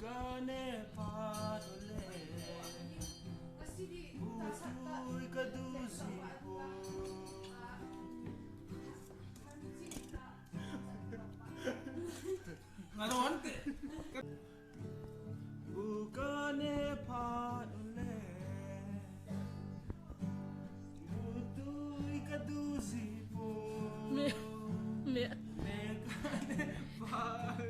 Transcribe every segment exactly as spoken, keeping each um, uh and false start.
Kane pha le, bu tui ka du ji po. Nga ron te. Bu kane pha le, bu tui ka du ji po. Me, me. Me kane pha le.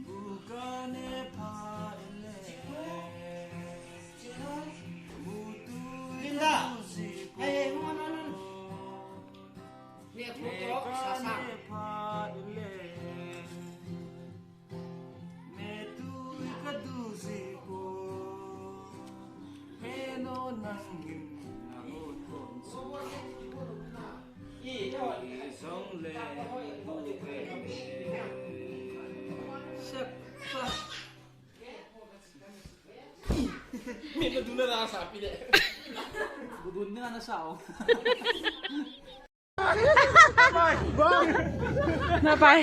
Bu kane pha le. Bu tui ka du ji po. Hey, hey, no, no, no, no. Me kane pha le. Me tui ka du ji po. He no nang in na hon hon su. I jong le bu pe. Sep pa. Me na du na na sa pi le. Bu du na na sa o. Bye bye. Bye bye. Bye bye.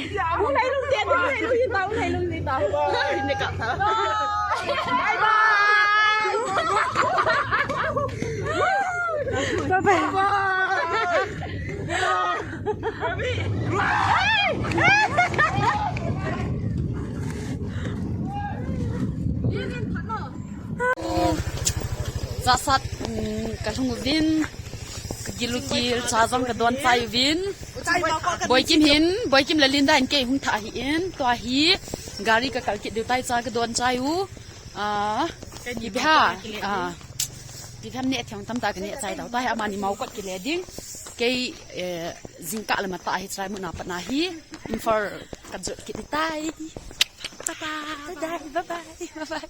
Chasat, um, ka lhung uvin, ka gil u gil, cha jong ka don chai uvin. Boikim hin, Boikim le Linda in kei hung thah ahin, tua hi gari ka kal kit diu tai, cha ka don chai u. Ah, ipi ham, ah, ipi ham neh theng tam ta ka neh chai tau tai, amani mau kot kile ding. Kei, eh, jingkah le matah hi chai muna pat na hi, Imphal ka jot kit tai. Bye bye. Bye bye, bye bye, bye bye.